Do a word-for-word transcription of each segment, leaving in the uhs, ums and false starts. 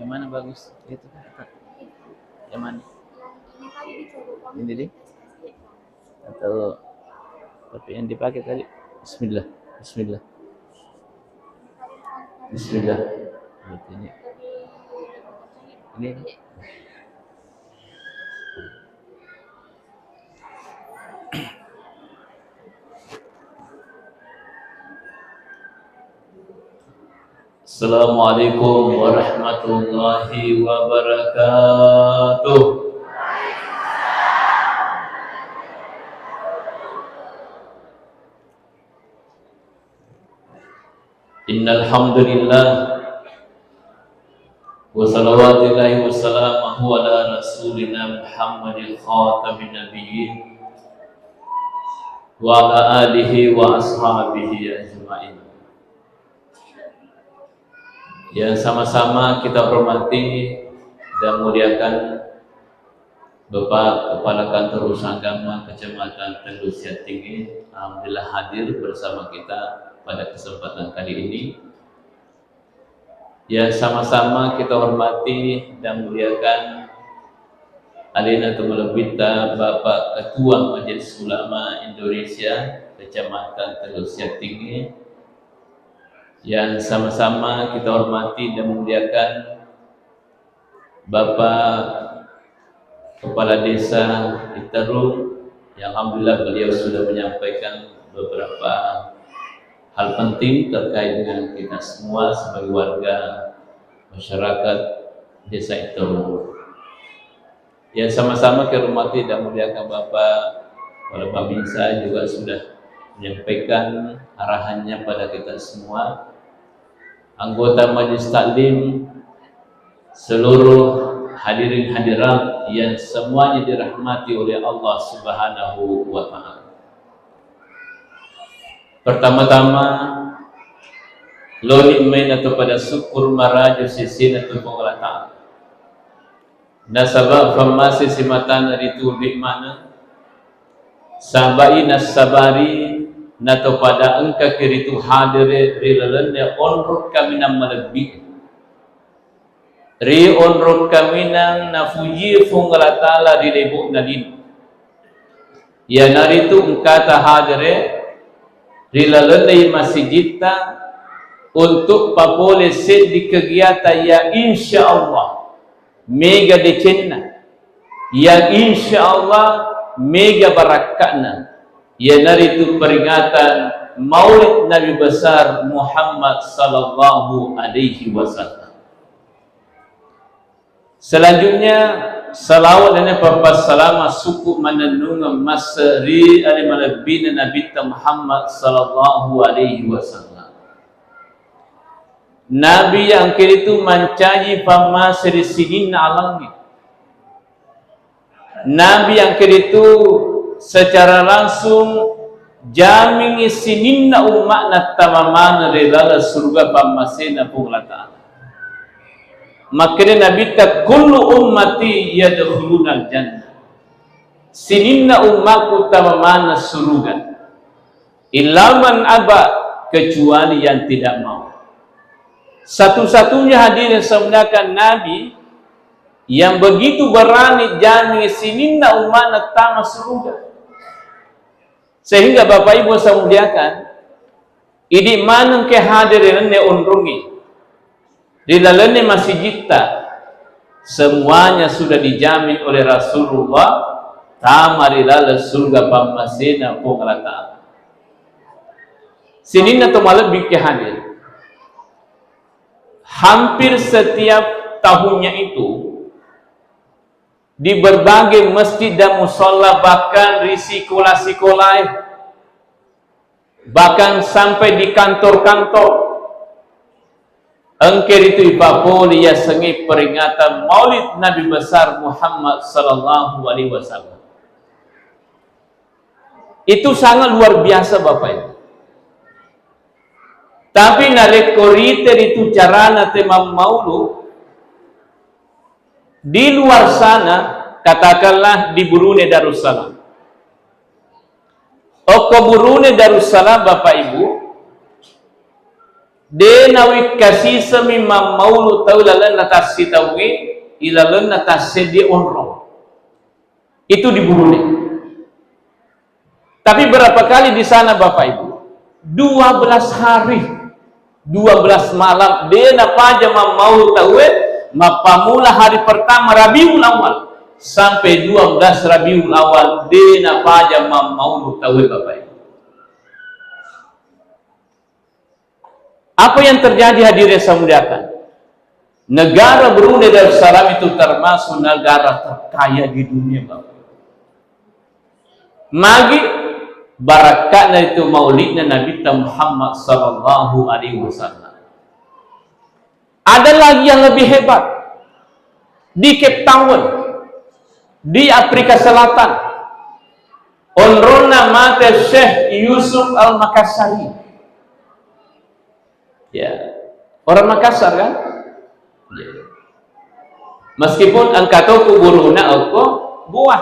Yang mana bagus? Itu. Yang mana? Ini deh. Atau tapi yang dipakai tadi? Bismillah. Bismillah. Bismillah. Ini. Ini. Assalamualaikum warahmatullahi wabarakatuh. Innal hamdalillah, wa salawatullahi wa salamuhu ala rasulina Muhammadil khatamin nabiyyin wa ala alihi wa ashabihi ajma'in. Yang sama-sama kita hormati dan muliakan, Bapak Kepala Kantor Urusan Agama Kecamatan Tellu Siattingnge, alhamdulillah, hadir bersama kita pada kesempatan kali ini. Yang sama-sama kita hormati dan muliakan, alena tu malebbitta Bapak Ketua Majelis Ulama Indonesia Kecamatan Tellu Siattingnge. Yang sama-sama kita hormati dan muliakan, Bapak Kepala Desa Iterung, yang alhamdulillah beliau sudah menyampaikan beberapa hal penting terkait dengan kita semua sebagai warga masyarakat Desa Iterung. Yang sama-sama kehormati dan muliakan Bapak Kepala Babinsa juga sudah menyampaikan arahannya pada kita semua. Anggota Majelis Taklim, seluruh hadirin hadirat yang semuanya dirahmati oleh Allah Subhanahu wa Ta'ala. Pertama-tama, loni maina to pada syukur maraja sesena tu Puang Allah Ta'ala. Nasaba fammase simatana ritu lebbi maneng, sabai nassabari nato pada engka kiritu hadere ri lalenna onrong kaminang malebbi. Ri onrong kaminang nafuji Puang Allah Ta'ala ri lebo'na lino. Iyanaritu engkata hadere ri lalenna masijitta untuk papole seddi kegiatan yang insya Allah mega decenna, yang insya Allah mega barakka'na, iyanaritu peringatan Maulid Nabi Besar Muhammad sallallahu alaihi wasallam. Selanjutnya, salawat dan pappassalama sukku manennungeng masse ri ale malebbina Nabitta Muhammad sallallahu alaihi wasallam. Nabi yang kiritu mancaji pammase ri sininna alangnge. Nabi yang kiritu secara langsung jamingi sininna umma'na tama maneng ri laleng suruga pammasena Puang Allah Ta'ala. Makkeda Nabitta, "Kullu ummati yadkhulunal jannah." Sininna ummaku tama maneng suruga. Illa man aba, kecuali yang tidak mau. Satu-satunya hadirin semuliakan Nabi yang begitu berani jamin sininna umma'na tama suruga. Sehingga Bapak Ibu saya muliakan, idi maneng ke hadir ri lalenna onrongnge, ri lalenna masijitta, semuanya sudah dijamin oleh Rasulullah tama ri laleng surga pammasena Puang Allah Ta'ala. Sininna to malebbi ke hadir. Hampir setiap tahunnya itu, di berbagai masjid dan musalla, bahkan ri sikola-sikolae, bahkan sampai di kantor-kantor, engke ritu ipapole yasengnge peringatan Maulid Nabi Besar Muhammad sallallahu alaihi wasallam. Itu sangat luar biasa, Bapak Ibu. Tapi narekko rite ritu carana te mammaulu, di luar sana, katakanlah di Brunei Darussalam. Okko Brunei Darussalam, Bapak Ibu, De nawikkasisemi mammaulu tau ilalenna tassitaue, ilalenna tasseddie onrong. Itu di Brunei. Tapi berapa kali di sana, Bapak Ibu? Dua belas hari, dua belas malam, de napaja mammaulu tauwe, mappamula hari pertama Rabiul Awal sampai dua belas Rabiul Awal, de napaja mammaulu tauwe, Bapak Ibu. Apa yang terjadi, hadirin yang saya muliakan? Negara Brunei Darussalam itu termasuk negara terkaya di dunia, Bapak. Magi barakka'na itu maulidna Nabitta Muhammad sallallahu alaihi wasallam. Ada lagi yang lebih hebat. Di Cape Town, di Afrika Selatan, onronna mate Syekh Yusuf Al-Makassari. Ya. Orang Makassar, kan? Ya. Meskipun engka to kuburuna okko Gowa.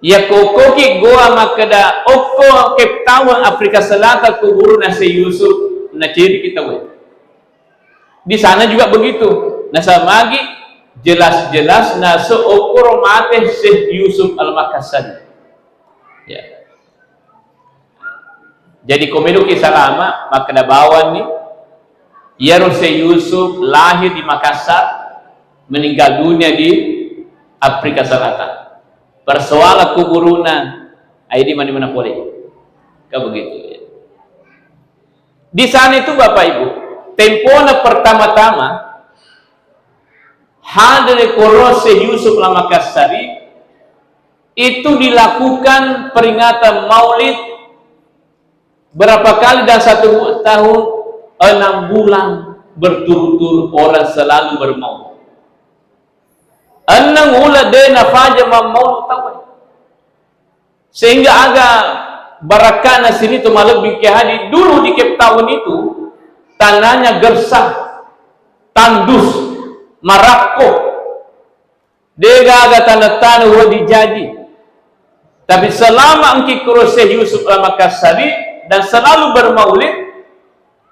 Iya, ko okkoki Gowa makkeda okko Cape Town, Afrika Selatan, kuburuna Syekh Yusuf, nacediki tauwe. Di sana juga begitu. Nasaba magi jelas-jelas naso okkoro mate Syekh Yusuf Al-Makassari. Ya. Jadi, ko meloki salama, makkeda bawanni, iyaro Syekh Yusuf lahir di Makassar, meninggal dunia di Afrika Selatan. Persoalan kuburuna, aidi mani mana pole. Ka begitu, ya. Di sana itu, Bapak Ibu, tempona pertama-tama hadir koro Syekh Yusuf Al-Makassari, itu dilakukan peringatan Maulid berapa kali dalam satu bu-, tahun? Enam bulan berturut-turut orang selalu bermaulid. Enneng uleng de nafaja mammaulid tauwe. Sehingga aga barakkana sini tu malebbi ke hadi dulu di Cape Town itu, tanahnya gersang, tandus, marakko. Degaga tanah-tanah uwa dijaji. Tapi selama engki kuro Syekh Yusuf Al-Makassari dan selalu bermaulid,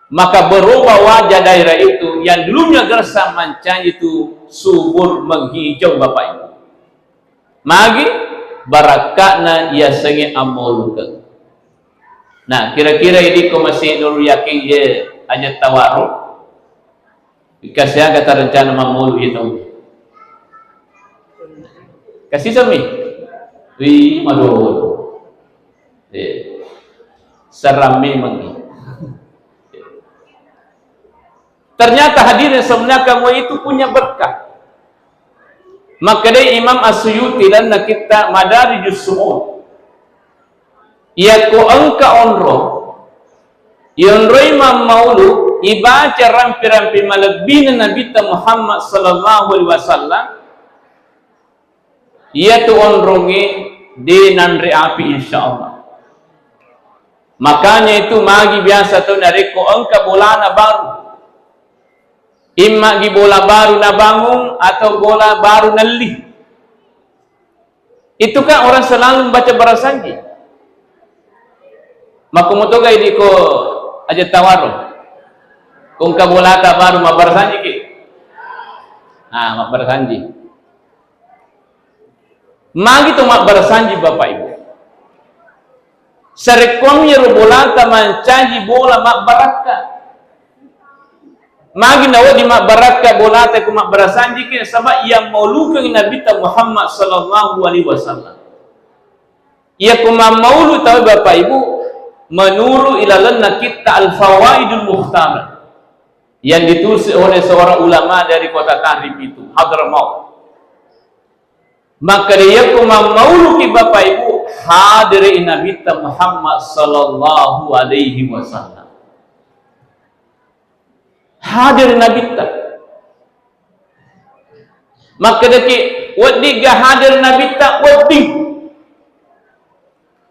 maka berubah wajah daerah itu yang dulunya gersang mancaji itu subur menghijau, Bapak Ibu. Magi barakka'na yasengnge ammaulukeng. Nah, kira-kira idi ko masih Nurul Yakin ye aja tawaro. Ikasiaga ta rencana mammaulu ye tau. Kasi semmi. Wi, madolo. Eh, seram memang. Ternyata hadirin sebenarnya kamu itu punya berkah. Makkedai Imam As-Suyuti lalenna kitta Madarijus Su'ud, iyako engka onrong, iyonroi mammaulu, ibaca rampi-rampi malebbina Nabitta Muhammad sallallahu alaihi wasallam, iyatu onrongnge de nanre api, insya Allah. Makanya itu magi biasa tau narekko engka bolana baru, imma gi bola baru nabangung atau bola baru nelli, itu kan orang selalu membaca barasanji. Makkumotoga idi ko aja tawaro, ko engka bolata baru mabbarasanji ki? Ah, mabbarasanji. Magi to mabbarasanji, Bapak Ibu? Sarekkuang yero bolata mancaji bola mabbarakka. Magi nawedding mabbarakka bolata ko mabbarasanji ke? Saba iya maulukeng Nabitta Muhammad sallallahu alaihi wasallam. Iya ko mammaulu tau, Bapak Ibu, menurut ilalenna kitta Al-Fawaidul Mukhtarah yang ditulis oleh seorang ulama dari kota Tahrib itu, Hadramaut. Makkeda iyako mammauluki Bapak Ibu, hadere Nabitta Muhammad sallallahu alaihi wasallam. Hadere Nabitta. Makkedaki, weddingga hadere Nabitta? Wedding.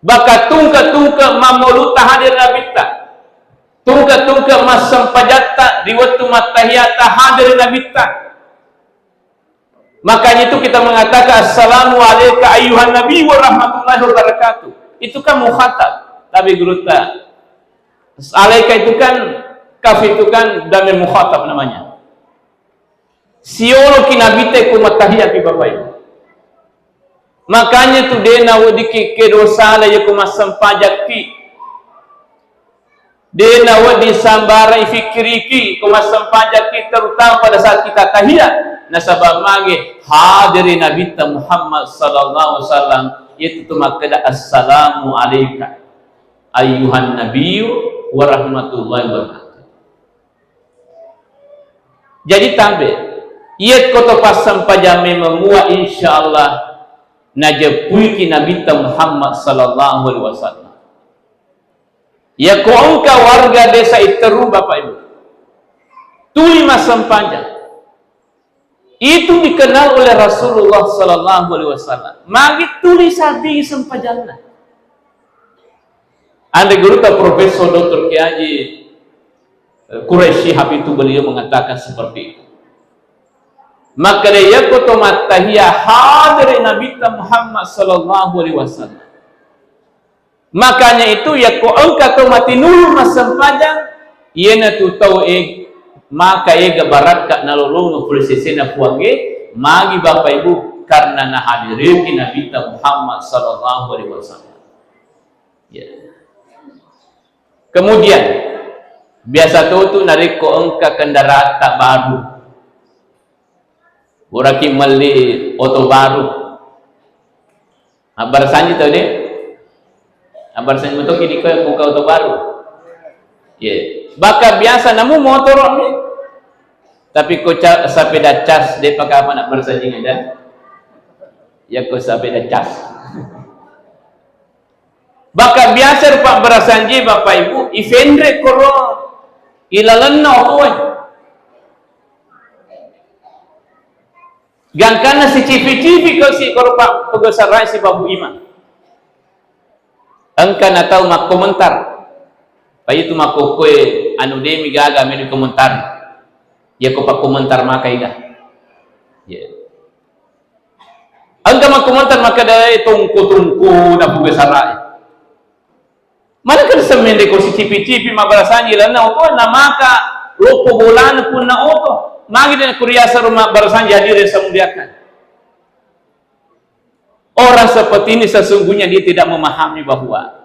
Baka tungke-tungke mammaulutta hadere Nabitta. Tungke-tungke massempajatta ri wettu mattahiyatta hadere Nabitta. Makanya itu kita mengatakan, "Assalamu alaika ayyuhan nabi wa rahmatullahi wa barakatuh." Itu kan mukhatab. Tapi gurutta, Alaika itu kan, kaf itu kan damir mukhatab namanya. Sioloki Nabitta ko mattahiya pi, Bapak Ibu. Makanya tu de' naweddikki kedo sala yako massempajakki. De' nawedding sambarang ifikkiriki ko massempajakki, terutama pada saat kita tahiyat. Nasaba magi hadiri Nabitta Muhammad sallallahu alaihi wasallam, yaitu tu makkeda, "Assalamu alaika ayyuhan nabiyyu wa rahmatullahi wa barakatuh." Jadi tambe, iya ko to passempajang memeng mua, insyaallah najeppuiki Nabitta Muhammad sallallahu alaihi wasallam. Iya ko engka warga desa Itteru, Bapak Ibu, tuli massempajang, itu dikenal oleh Rasulullah sallallahu alaihi wasallam. Magi tuli sabbingi sempajanna. Anre guruta Profesor Doktor Kiai Haji Quraisy Shihab itu, beliau mengatakan seperti itu. Makkeda, iya ko to mattahiya hadiri Nabitta Muhammad sallallahu alaihi wasallam. Makanya itu, iya ko engka to matinulu massempajang, iyanatu tau e maka ega barakka nalolongo pole sesena Puangnge, magi Bapak Ibu, karena nahadiriki Nabitta Muhammad sallallahu alaihi wasallam. Ya. Kemudian, biasa to tu narekko engka kendaraanta baru, puraki melli oto baru, abbarasanji tau de? Abbarasanji metoki dikko ko engka oto baru. Ye. Bahkan biasa namu motoro mi. Tapi ko ca-, sapeda cas, de pa kapang nabbarasanji ada. Ya ko sapeda cas. Bahkan biasa rupa abbarasanji, Bapak Ibu, ifenre koro ilalenna otoe. Gangkanna sicipi-cipi ko si koro pa-, pegau sarai sibabu imang. Engka na tau makkomentar. Pa itu makkokkoe anu demi gaga medi komentar. Ya ko pakkomentar maka iga. Ya. Engka makkomentar makkeda, "Eh, tongko-tongko na puga sarai." Mana kan semende ko sicipi-cipi mabbarasanji lalenna oto, na maka loppo bolana punna oto. Magi de na kuriasa ro mabbarasanji, hadirin saya muliakan. Orang seperti ini sesungguhnya dia tidak memahami bahwa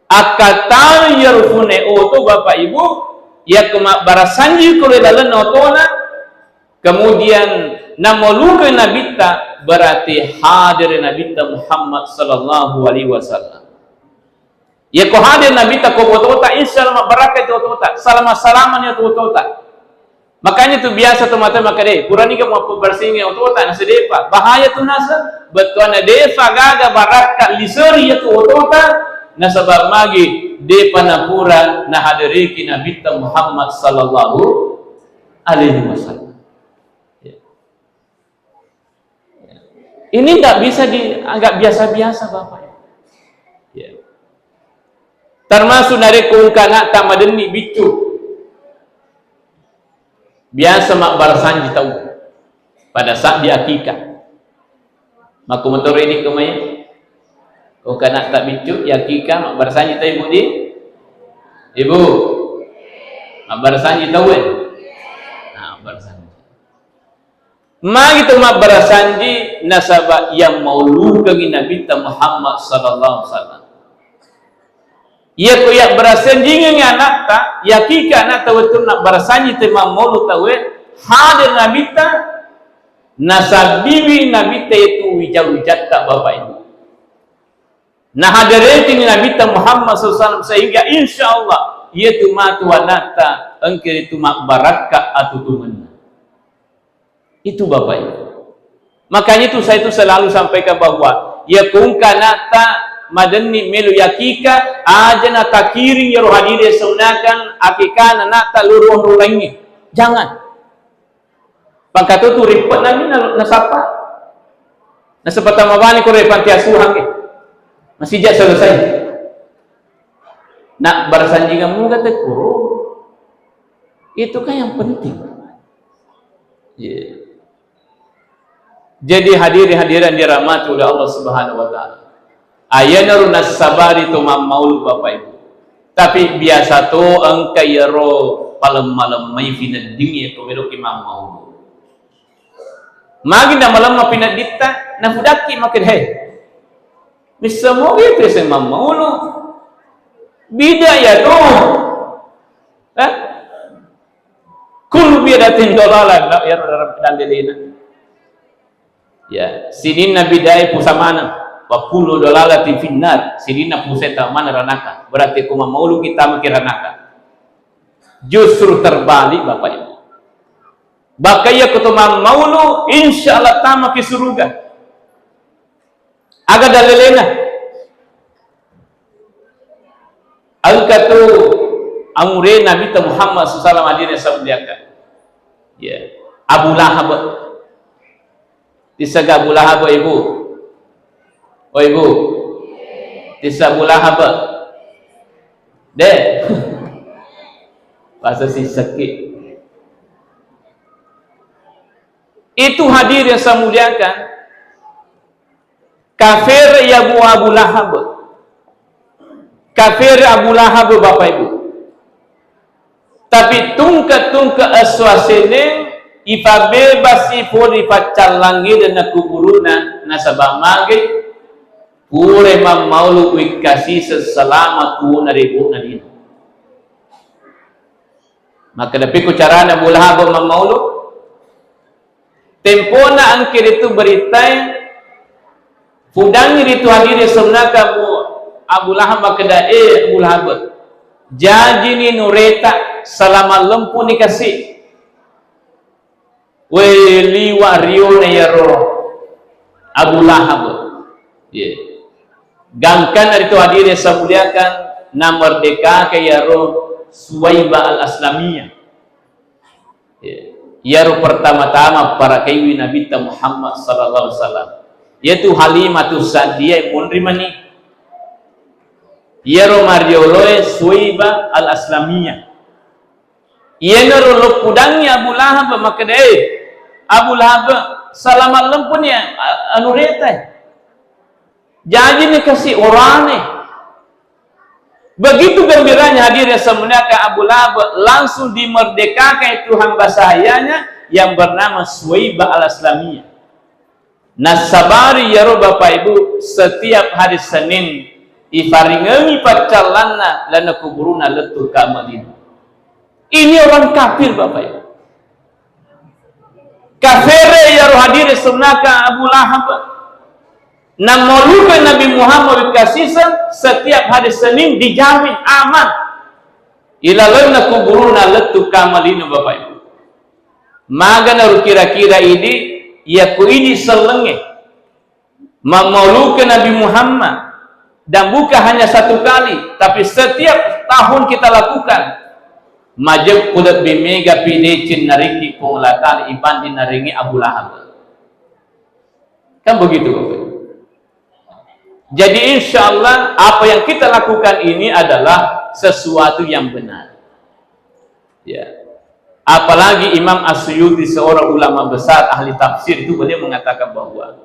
akkatau iyaro fune oto, Bapak Ibu, yakko mabbarasanji ko ri lalenna otona, kemudian namolukeng Nabitta, berarti hadir Nabitta Muhammad sallallahu alaihi wasallam. Yakko hadir Nabitta ko otota, insya Allah mabbarakka itu otota, salama-salamani itu otota. Makanya tu biasa to mate makkeda, "Puraniga mappabbarsingi otota, nasedepa." Bahaya tu nasa, bettuanna defa gaga barakka liseri itu otota, nasaba magi depa napura nahadiriki Nabitta Muhammad sallallahu alaihi wasallam. Ya. Ini nggak bisa dianggap biasa-biasa, Bapak. Ya. Termasuk narekko engka ana'ta madenni biccu. Biasa mabbarasanji tau pada saat di akikah. Makko motoro ini kemai. Ko engka ana'ta biccu, ya akikah, mabbarasanji tau, Ibu, di? Ibu. Mabbarasanji tau, eh? Nah, mabbarasanji. Magi to mabbarasanji, nasaba iya maulukengi Nabitta Muhammad sallallahu alaihi wasallam. Iya ko iya barasanjingengi ana'ta, yakika ana'ta wettunna barasanji te mammolu tauwe, hadir Nabitta, nasabbiwi Nabitta itu wija-wijatta, Bapak Ibu. Nahaderekini Nabitta Muhammad sallallahu alaihi wasallam, sehingga insya Allah iyatu matu ana'ta engka ritu mabbarakka atutungenna. Itu Bapak Ibu. Makanya itu saya itu selalu sampaikan bahwa ya ko engka ana'ta madenni melo yakika, aja natakiring iyaro hadire saunakan akikana ana'ta luruang-rurangngi. Jangan. Pangkatutu rippek nami na-, nasappa. Nasappa tama bani ko ri panti asuhan ke. Masija selesai. Nak barasanjingan muga tekkuro. Itu kan yang penting. Iya. Jadi hadirin hadirat dirahmati oleh Allah Subhanahu wa Ta'ala. Ayanaro nassabari to mammaulu Bapak Ibu. Tapi biasa to engka iyaro palemma-lemmai fineddingnge ko meloki mammaulu. Magi namalemma pinedditta, nafudakki makkeda, "He, missa mogi tu ese mammaulu? Bida iya tu." Eh? Kullu bid'atin dolalah, iyaro dalam dallelena. Ya, sininna bid'ah pusamana, wa kullu dolalatin finnar, sininna pusa tama maneng ranaka. Berarti ko mammaulu kita maki ranaka. Justru terbalik, Bapak Ibu. Bahkan iya ko to mammaulu, insya Allah tamaki suruga. Aga dallelena? Engka tu amure Nabitta Muhammad sallallahu alaihi wasallam, hadirin yang saya muliakan. Ya. Abu Lahab. Tissega Abu Lahab, Ibu? Oh, Ibu. Tissa Abu Lahab. De. Bahasa siseki. Itu, hadirin yang saya muliakan. Kafir ya Abu, Abu Lahab. Kafir Abu Lahab, Bapak Ibu. Tapi tungke-tungke esso asene ipabebasi pori paccallangi dena kuburuna, nasaba mage pure mammaulu wikasi selama kuuna ribuna dina. Maka dapikku carana Abu Lahab mammaulu? Tempona engka ritu berittae, fudangi ritu hadire sennaka Abu, Abu Lahab makkeda, "Eh, Abu Lahab, jajini nureta, salama lempuni kasi." We, liwa riona iyaro Abu Lahab. Ye. Gangkanna ritu hadire samuliakan, namerdekaka iyaro Suwaibah Al-Aslamiyah. Ya. Iyaro pertama-tama parakaiwi Nabitta Muhammad sallallahu alaihi wasallam. Iyatu Halimatu Sa'diyah munri mani. Iyaro marioloe Suwaibah Al-Aslamiyah. Iyanaro loppudangngi Abu Lahab makkeda, "Eh, Abu Lahab, salama lempuni a-, anu retae." Jajini kasi orane. Begitu gembiranya, hadirin yang saya muliakan, Abu Lahab langsung dimerdekakan itu hamba sahayanya yang bernama Suwaibah Al-Aslamiyah. Nassabari iyaro, Bapak Ibu, setiap hari Senin ifaringengi paccallanna lana kuburuna lettu ka Madinah. Ini orang kafir, Bapak Ibu. Kafere iyaro hadire sennaka Abu Lahab. Nammaulukan Nabi Muhammad wikasiseng setiap hari Senin dijamin aman. Ilalenna kuburuna lettu ka Madinah, Bapak Ibu. Magana ru kira-kira idi, iya ku idi sellengnge. Mammaulukan Nabi Muhammad, dan bukan hanya satu kali, tapi setiap tahun kita lakukan, majeppu lebbi mega pi deceng narekki Puang Allah Ta'ala ibanding narengi Abu Lahab. Kan begitu, Bapak Ibu. Jadi, insya Allah, apa yang kita lakukan ini adalah sesuatu yang benar. Ya. Apalagi Imam As-Suyuti, seorang ulama besar ahli tafsir, itu beliau mengatakan bahwa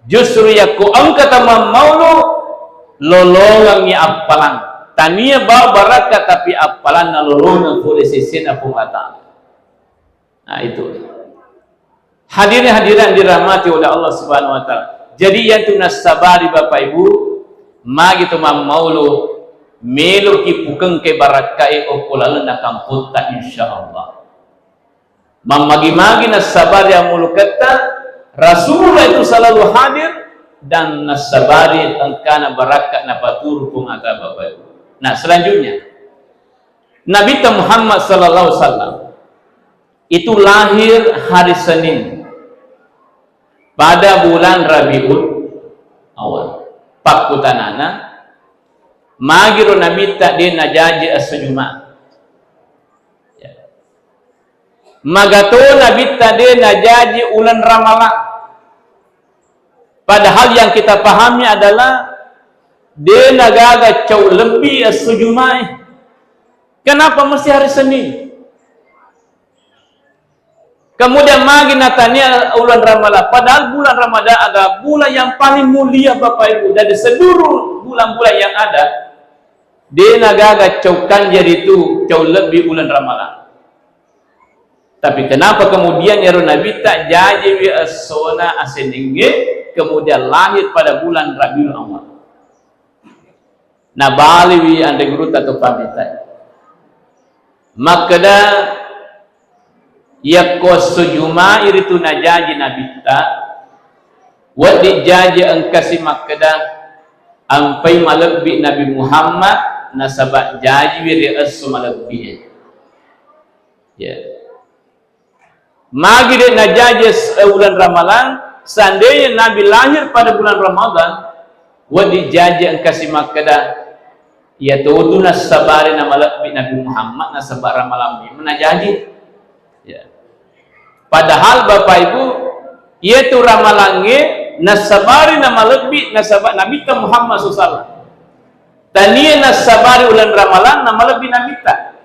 justru yakko engka tamammaulu lolongengngi appalang. Tania bawa barakka, tapi appalanna lolongeng pole sesena Puang Allah Ta'ala. Nah, itu. Hadirin hadirat dirahmati oleh Allah Subhanahu wa Ta'ala. Jadi, iyantu nassabari, Bapak Ibu, magi to mammaulu, meloki pukengke barakkae okko lalenna kampotta, insya Allah. Mammagi-magi nassabari ammuluketta, Rasulullah itu selalu hadir dan nassabari engkana barakka napaturu Puang Allah Ta'ala, Bapak Ibu. Nah, selanjutnya, Nabitta Muhammad sallallahu alaihi wasallam itu lahir hari Senin pada bulan Rabiul Awal. Pakkutanana, magiro Nabitta de najaji esso Jumat? Ya. Magato Nabitta de najaji uleng Ramalang? Padahal yang kita pahami adalah de nagaga cau lebbi esso Jumae. Kenapa mesti hari Senin? Kemudian magi natania uleng Ramalang, padahal bulan Ramadan adalah bulan yang paling mulia, Bapak Ibu, dari seluruh bulan-bulan yang ada. De' nagaga cau kanja ritu cau lebbi uleng Ramalang. Tapi kenapa kemudian iyaro Nabitta jajiwi essona asenengnge, kemudian lahir pada bulan Rabiul Awal? Nabaliwi anre gurutta to pamita. Makkeda, yakko esso Juma'i ritu najaji Nabitta, wedding jaji engkasi makkeda, ampai malebbi Nabi Muhammad, nasaba jajiwi ri esso malebbi e. Ya. Magi de' najaji es-, eh, uleng Ramalang, seandainya Nabi lahir pada bulan Ramadan, wedding jaji engkasi makkeda, iyatotu nassabari namalebbi Nabi Muhammad nasaba Ramalang memang najaji. Ya. Padahal Bapak Ibu, iyatu Ramalangnge nassabari namalebbi nasaba Nabitta Muhammad sallallahu alaihi wasallam. Tania nassabari uleng Ramalang namalebbi Nabitta.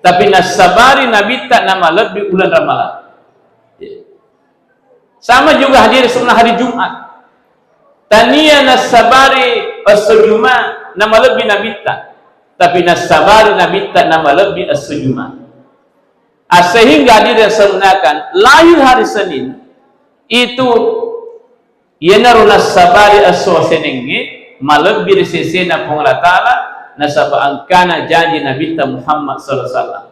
Tapi nassabari Nabitta namalebbi uleng Ramalang. Sama juga hadir sunnah hari Jumat. Tania nassabari esso Juma namalebbi Nabitta. Tapi nassabari Nabitta namalebbi esso Juma. Ah, sehingga hadir yang saya muliakan, lahir hari Senin itu, iyanaro nassabari esso asenengnge malebbi ri sesena Puang Allah Ta'ala, nasaba engkana janji Nabitta Muhammad sallallahu alaihi wasallam.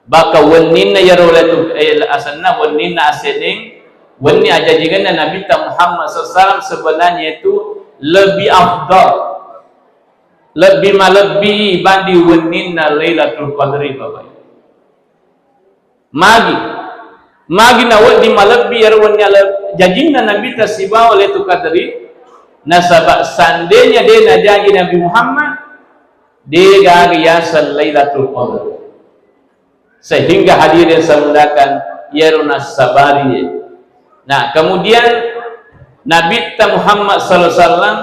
Baka wenninna iyaro letu, eh, asenna wenninna aseneng, wenni ajajingenna Nabitta Muhammad sallallahu alaihi wasallam sebenarnya itu lebih afdal, lebih malebbi bandi wenninna Lailatul Qadri, Bapak Ibu. Magi, magi nawedding malebbi iyaro wenni ale-, jajinna Nabitta sibawa Lailatul Qadri, nasaba seandainya de' najaji Nabi Muhammad, de' gaga yaseng Lailatul Qadar. Sehingga hadirin saya muliakan, iyaro nassabari. Nah, kemudian Nabitta Muhammad sallallahu alaihi wasallam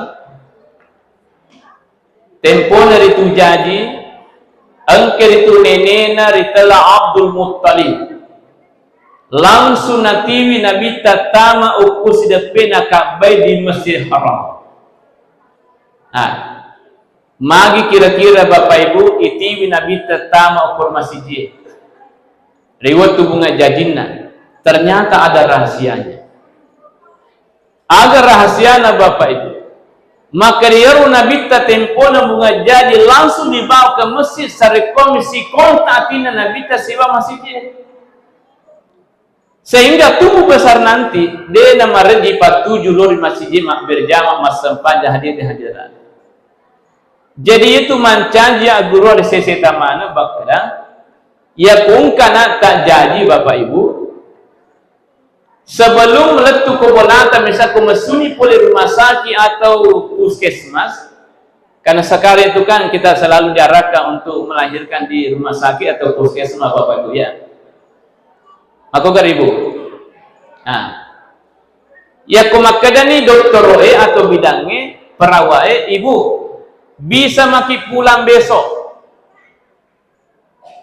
tempona ritu jaji, engka ritu nenena ritella Abdul Muttalib. Langsung natiwi Nabitta tama okko sideppena Ka'bah di Masjidil Haram. Nah, magi kira-kira Bapak Ibu itiwi Nabitta tama okko masijie ri wettu bunga jajinna? Ternyata ada rahasianya. Aga rahasiana, Bapak Ibu? Maka iyaro Nabitta tempona bunga jaji langsung dibawa ke masjid, sarekkomi sikonta atinna Nabitta sibawa masijie. Sehingga tubuh besar nanti de' namarejji pattuju lao ri masijie mabberjama massempajang hadir di hadiran. Jadi itu mancaji agguru ri sese tamana bakkeda, ya kungkana tak jaji Bapak Ibu, sebelum lettu ko bolata, misal ko messuni pole rumah sakit atau puskesmas, karena sekarang itu kan kita selalu diarahkan untuk melahirkan di rumah sakit atau puskesmas, Bapak Ibu, ya. Aku garibu. Nah, yakko makkedani dottoro'e atau bidangnge, perawa'e, Ibu, bisa maki pulang besok.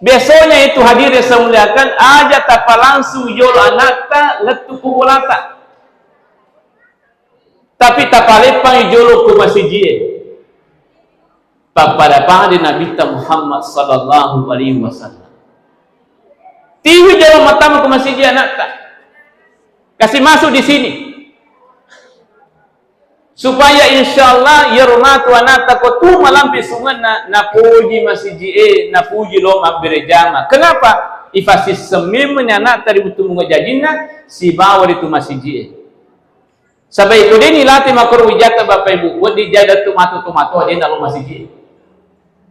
Besoknya itu hadirin saya muliakan, aja tapalangsung jolo anakta lettu ku bolata. Tapi tapaleppang jolo ku masijie. Pappada-pada Nabitta Muhammad sallallahu alaihi wasallam. Tiwi jolo matama ku masijie anakta. Kasih masuk di sini. Supaya insyaallah iyaro matu anakta ko tu malampe sungenna, napuji masijie, napuji lo mabbere jama. Kenapa? Ifasisseng memeng anakta ri wettu bunga jajinna sibawa ritu masijie. Saba iko deni lati makkoro wijatta Bapak Ibu, wedding jai dattu matu tomatoa dena lo masijie.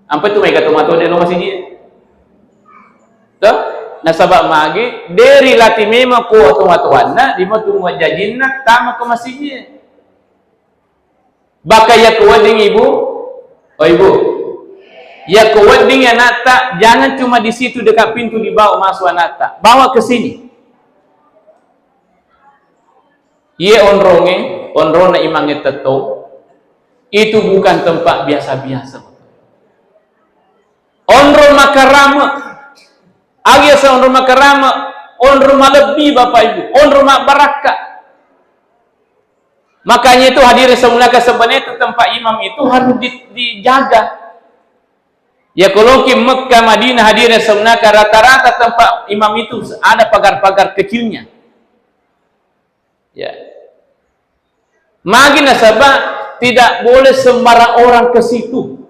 Ampe tu maega tomatoa de' lo masijie. Toh? Nasaba magi, de' rilati memang ko tomatoanna, ri wettu bunga jajinna, tama ke masijie. Bahkan yakko wedding ibu, oh ibu, yakko wedding anakta, jangan cuma di situ dekat pintu dibawa masuk anakta, bawa ke sini. Iye onronge, onrona imangnge tettong, itu bukan tempat biasa-biasa. Onrong makarame, aga yaseng onrong makarame, onrong malebbi Bapak Ibu, onrong mabbarakka. Makanya itu hadirin saya muliakan, sebenarnya itu tempat imam itu harus di-, dijaga. Ya, kalau ki Mekah, Madinah, hadirin saunaka, rata-rata tempat imam itu ada pagar-pagar kecilnya. Ya. Magi nasaba tidak boleh sembarang orang ke situ.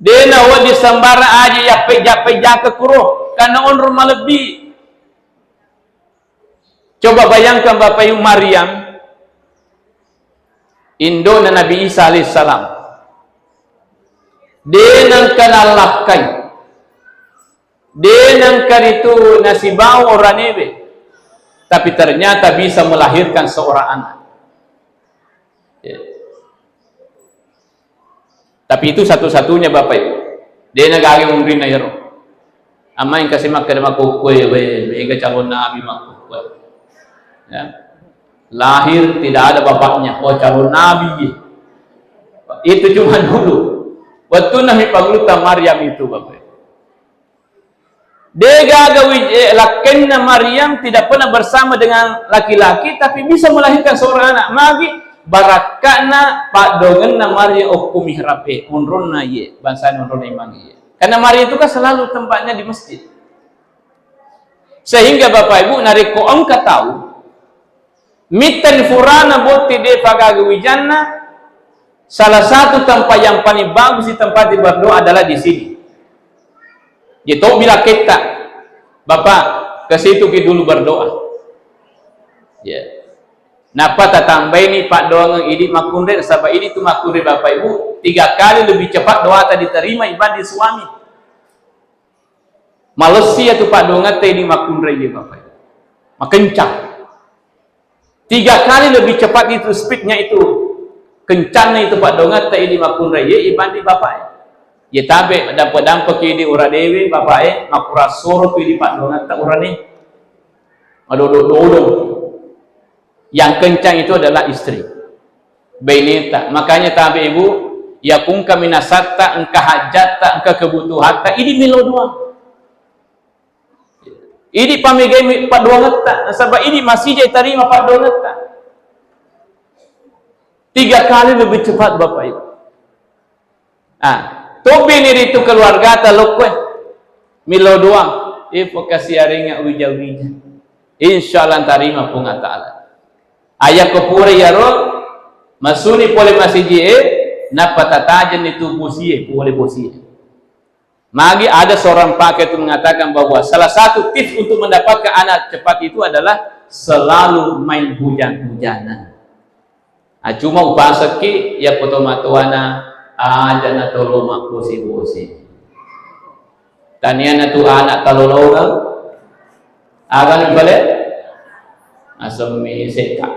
Dena wajib sembarang aja ya peja-peja ke kuro, karena onrong malebbi. Coba bayangkan Bapak Ibu, Maryam, indona Nabi Isa alaihissalam. Denang kenal lakkai. Denang karitu nasibau oranewe, tapi ternyata bisa melahirkan seorang anak. Ya. Tapi itu satu-satunya, Bapak Ibu. Dena gaga munrinna iyaro. Amma engka si makkeda makkukkoe, we, mega calon nabi makkukkoe. Ya. Lahir tidak ada bapaknya, oh, calon nabi. Itu cuma dulu. Waktu Nabi Panguluta Maryam itu, Bapak Ibu. Degaga wij-, eh, lakkenna Maryam tidak pernah bersama dengan laki-laki, tapi bisa melahirkan seorang anak. Magi barakka'na paddoangenna Maryam okko mihrab e, onronna iye, bangsana onronna imang iye. Karena Maryam itu kan selalu tempatnya di masjid. Sehingga Bapak Ibu, narekko engka tau mittani furana botting de' pagaga wijanna, salah satu tempat yang paling bagus di tempat berdoa adalah di sini. Jadi, to bilang kita, "Bapak, ke situ ki dulu berdoa." Ya. Nappa tatambaini paddoangeng idi makkunrai, nasaba idi tu makkunrai, Bapak Ibu, tiga kali lebih cepat doata diterima dibanding suami. Malessi iyatu paddoangetta idi makkunrai, Bapak Ibu. Makencang. Tiga kali lebih cepat itu speednya itu. Kencangnya itu paddoangetta idi makkunrai, ye, ibanding Bapak, ye. Ye tabe, dampe-dampe ki idi uradewe, Bapak, ye, makkura soro tu idi paddoangetta urane. Madodo-dodo. Yang kencang itu adalah istri. Baineta. Makanya tabe, Ibu, yakungka minasatta, engka hajatta, engka kebutuhatta, idi milo doang. Idi pamegai mi-, paddoangetta, nasaba idi masija tarima paddoangetta. Tiga kali lebih cepat, Bapak Ibu. Ah, tobbini ritu keluargata lokkoe. Milo doang. Eh, pokasiarenga wija-wija. Insya Allah tarima Puang Allah Ta'ala. Ayakko pura iyaro, masuni pole masiji e, nappa tatajenni tu bosie, pole bosie. Magi ada seorang pakar itu mengatakan bahwa salah satu tips untuk mendapatkan anak cepat itu adalah selalu main hujan-hujanan. Ah, cuma upasekki, yakko tomatoana aja natolo mabbosi-bosi. Taniana tu anak talolongeng, aga ni pale? Asemmi sekka.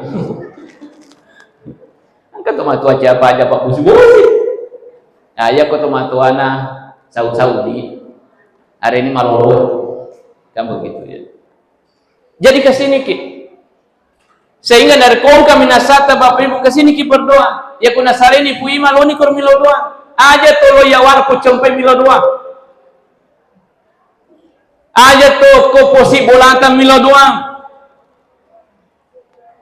Engka tomatoa siapa aja pabbosi-bosi. Nah, yakko tomatoana sau-saudi, areni malolo. Kan begitu, ya. Jadi, ke sini ki. Sehingga narekko engka minasatta, Bapak Ibu, ke sini ki berdoa. Yakko nasareni Puima, loni koro milo doa. Aja tolo yawara pocompai milo doa. Aja to ko posi bolata milo doa.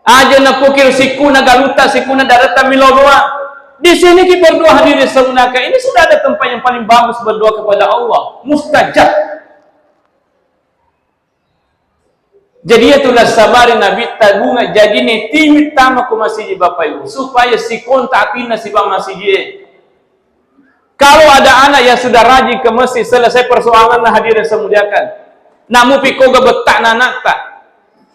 Aja napokir sikuna galutta, sikuna darata milo doa. Di sini ki berdoa, hadirin saunaka. Ini sudah ada tempat yang paling bagus berdoa kepada Allah. Mustajab. Jadi, iyatu nassabari Nabitta bunga, jajini tiwi tama ko masiji, Bapak Ibu, supaya sikontak atinna siba masiji e. Kalau ada anak yang sudah rajin ke masjid, selesai persoalanna, hadirin saya muliakan. Namupi koga bettakna anatta,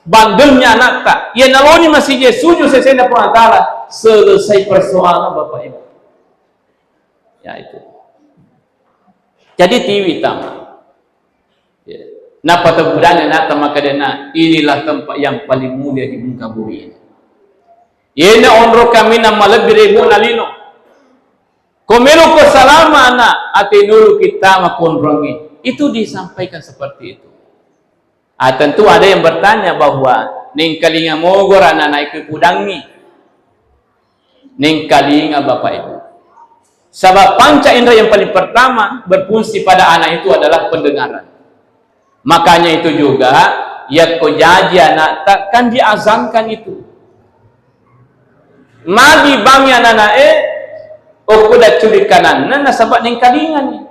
bandelnya anatta, iya naloni masiji e, sujud sesena Puang Allah Ta'ala, selesai persoalan, Bapak Ibu. Ya, itu. Jadi, tiwi tama. Ya. Nappa tebbudanna anatta makkedana, "Inilah tempat yang paling mulia di muka bumi ini." Iyena onro kaminang malebbi ri buana lino. Ko meloko salama anak, ate nulu kita makonrongi. Itu disampaikan seperti itu. Ah, tentu ada yang bertanya bahwa nengkalinga mogora anak-anak iku ipudangi. Nengkalinga, Bapak Ibu. Sebab panca indera yang paling pertama berfungsi pada anak itu adalah pendengaran. Makanya itu juga, yakko jaji anatta kan diazankan itu. Magi bangngi anak-anak e, Okko daccuri kananna nasaba nengkalingani.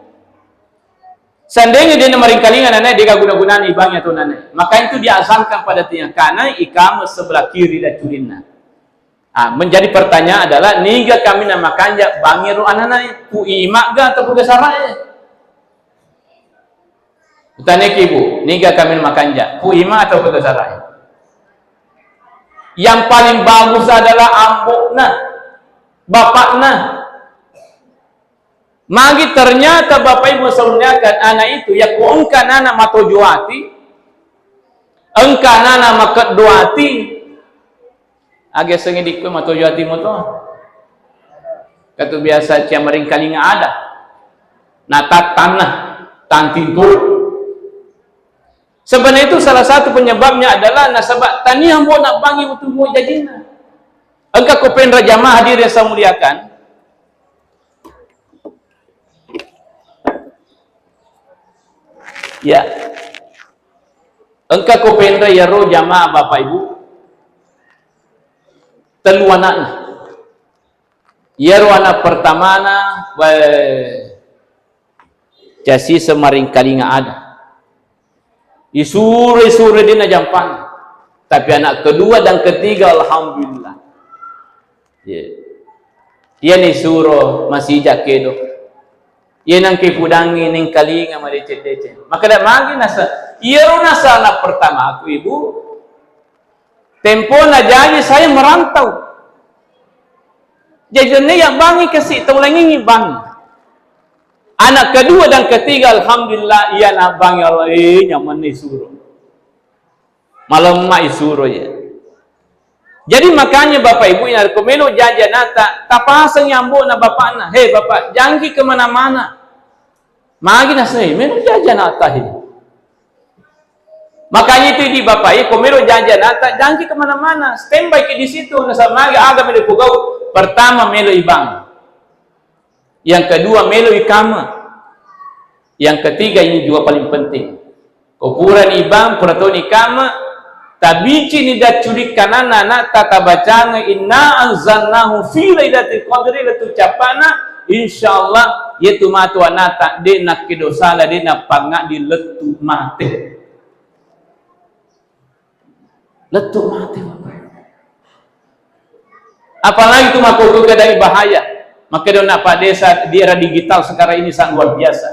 Seandainya de' namaringkalinga nanae, de' guna-gunana ibangnge atau nanae. Maka itu diazankan pada tiang kana ikama sebelah kiri daccurinna. Ah, menjadi pertanyaan adalah, niga kami namakanja bangero ananae, ku imaga atau ku gasarae? Utaneki, Bu, niga kami namakanja, ku ima atau ku gasarae? Yang paling bagus adalah ambokna, bapakna. Magi ternyata Bapak Ibu saudarakan anak itu, yakko engka nana matojo ati, engka nana makeddo ati, aga sengi dikko matojo ati moto. Katu biasa cia maringkalinga ada. Nah, tattanna, tantintu. Sebenarnya itu salah satu penyebabnya adalah nasaba tania mbo nabbangi utu mbo jajinna. Engka ko penra jamaah hadirin saya muliakan. Ya. Engka ko penra yaro jamaah Bapak Ibu. Telu anakna. Yaro anak pertamana, weh, casi semaringkalinga ada. Isuro-isuro de' najampang. Tapi anak kedua dan ketiga, alhamdulillah. Iya. Iyani suro masija kedo. Iya nangke pudangi nengkalinga madeceng-deceng. Makkeda magi nasa, iyaro nasa anak pertama aku, Ibu. Tempona jaji saya merantau. Jaji tennia yabbangi kasi tau laingngi bang. Anak kedua dan ketiga, alhamdulillah, iya nabbangi Allah, eh, nyamanna isuro. Malemma isuro ya. Jadi makanya Bapak Ibu, narekko melo jaji anakta, tapasengi ambo'na bapakna, "He Bapak, jangki kemana-mana." Magi nasai, melo jaji anakta he. Makanya itu di Bapak Ibu, ko melo jaji anakta, jangki kemana-mana, standby ki di situ, nasaba magi aga melo pogau, pertama melo ibang. Yang kedua, melo ikama. Yang ketiga, ini juga paling penting. Ko purani ibang, pura toni ikama, tabicini daccurikkananna anakta, tabacanga inna anzalnahu fi lailatul qadri, lettu cappana, insyaallah, yetu matu anakta, de' nakkedo sala, de' nappangaddi lettu mate. Lettu mate, Bapak. Apalagi tu makkokkoe keadaan bahaya. Makkedona Pak Desa, di era digital sekarang ini sangat luar biasa.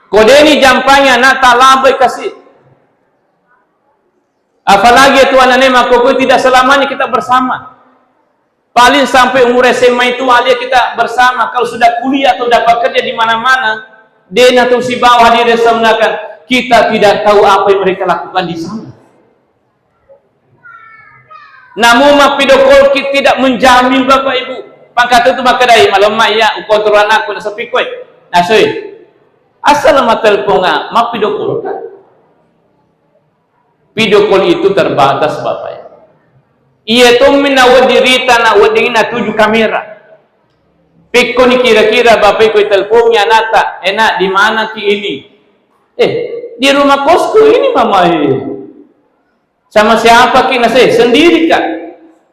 Ko de'ni jampangi anakta, labai kasi. Apalagi itu anaknya makkokkoe tidak selamanya kita bersama. Paling sampai umur S M A itu aja kita bersama. Kalau sudah kuliah atau dapat kerja di mana-mana, de' natu sibawa hadir sebenarkan. Kita tidak tahu apa yang mereka lakukan di sana. Namun mappidokolki tidak menjamin Bapak Ibu. Pangkat itu makkedai malemma iya ukontrol anakku naseppi koe. Nasoi. Asal matelponga mappidokolka. Video call itu terbatas, Bapak, ya. Iya tommi nawedding rita, nawedding natuju kamera. Pekkoni kira-kira Bapak Iko itelpongi anakta, "Eh, Nak, di mana ki ini?" "Eh, di rumah kosku ini, Mama, eh. Sama siapa ki?" Nasai, "Sendiri, Kak."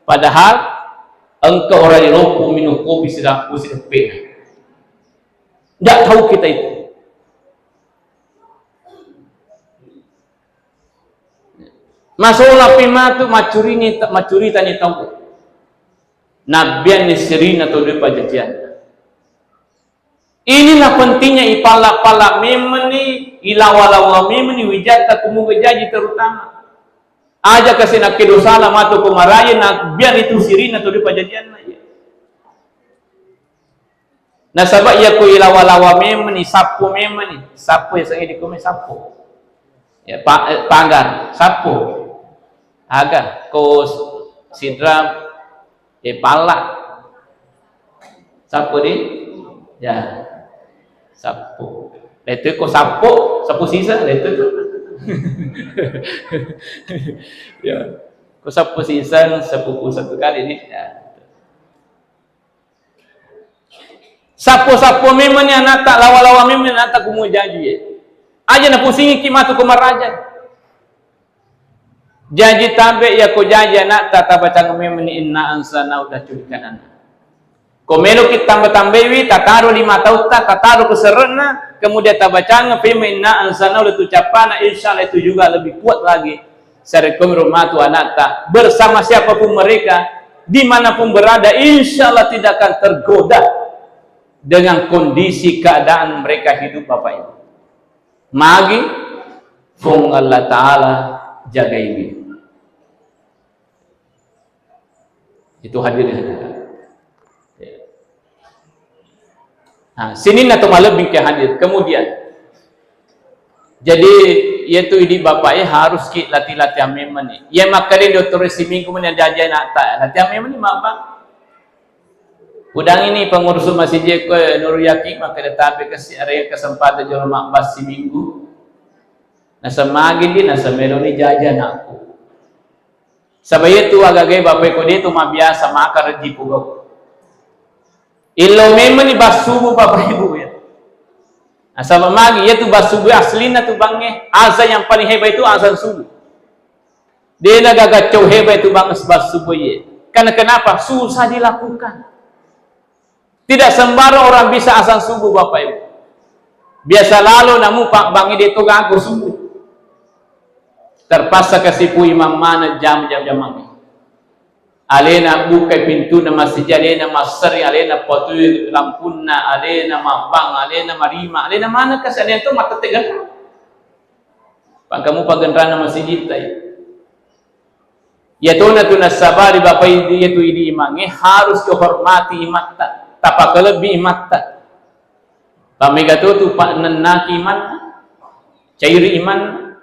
Padahal engka orang di loppo minum kopi sedang pusing pena. Nggak tahu kita itu. Masolapi matu maccurini, maccuritani tau. Nabbianni sirina tau doi pajajianna. Inilah pentingnya ipalla-palla memeni, ilawa-lawa memeni wijatta kumuga jaji terutama. Aja kasi nakkedo sala matu ko maraja, nabbianni tu sirina tau doi pajajianna. Nasaba iya ko ilawa-lawa memeni, sappo memeni, sappo ya, sangi dikome sappo. Ya, pa-, eh, pagar, sappo. Aga, ko s-, sidra, eh, palla. Sappo di? Ya. Sappo. Letu ko sappo, sappo sisa, letu tu. Ya. Ko sappo sisa, sappo puluh satu kali ni. Ya. Sappo-sappo memeni anakta, lawa-lawa memeni anakta kumuga jaji e. Aja napusingiki matu ko maraja. Jaji tabe iya ko jaji anakta, tabacang memeni inna anzalnahu, udah culikan anak. Ko meloki tamba-tambaiwi, tataro lima tautta, tataro ke serre'na, kemudian tabacang fima inna anzalnahu, letu cappana, insya Allah itu juga lebih kuat lagi. Sarekkomi ro matu anatta, bersama siapapun mereka, dimanapun berada, insya Allah tidak akan tergoda dengan kondisi keadaan mereka hidup, Bapak Ibu. Magi Puang Allah Ta'ala jagaiwi. Itu hadirin. Nah, sininna to malebbi ke hadir. Kemudian, jadi, iyatu idi bapak e harus ki latih-latihan memang ni. Iya makkeda dokter siminggu meni jaja nata, latihan memang ni mabba. Udangi ni pengurus masjid ko Nurul Yakin, makkeda tapi kasi ada kesempatan jolo mabbas siminggu. Nasemagi di, nasemelo ni jaja nakku. Saba iyatu agagai bapak ko de tu mabiasa maka reji pugau. Illo memang ni bas subuh bapak ibu ya. Nasaba magi iyatu bas subuh aslinna tu bangnge, azan yang paling hebat itu azan subuh. De na gaga cau hebat itu bangnge bas subuh ye. Karena kenapa? Susah dilakukan. Tidak sembarang orang bisa azan subuh, Bapak Ibu. Biasa lalo namu Pak Bang ide to gago subuh. Terpaksa kasi pui imam mana jam-jam jamang. Alena bukai pintuna masjid, alena masseri, alena patui lampunna, alena mabang, alena marima, alena mana kasi alena to matette gana. Pangkamu pagenrana masjid tai. Iyatona tu nassabari bapak idi, iyatu idi imangnge harus kehormati imatta, tapakalebbi imatta. Pamega to tu pa nennaki imanna, cairi imanna.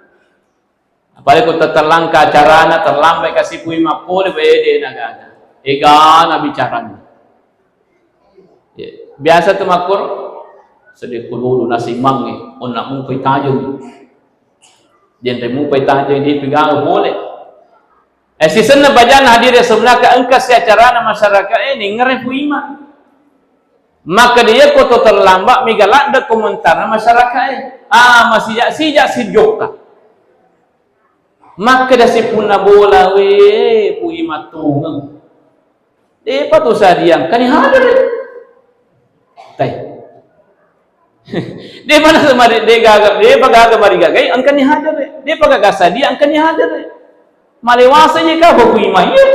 Apalagi ko terlangka acarana, terlambat kasi pui mappole, bede nagaga. Egana bicarana. Ya, biasa tu makkoro, sedih kululu nasi imangnge, onna mupai tajeng. Jenre mupai tajeng di pigaga boleh. Eh, sisenna bajana hadir ya sebenarnya engka si acarana masyarakat eh, ningere puima. Maka dia ko to terlambat, mega ladde komentarna masyarakat eh. Ah, masijak-sijak si jokka. Makkeda si punna bola, we, puima tungeng. Depa tu sadiang, kani hadere. Tai. Depa na mari, de gaga, depa gaga mari gagai, engkani hadere. Depa gaga sadia, engkani hadere. Malewasa je ka, baku imang, iya.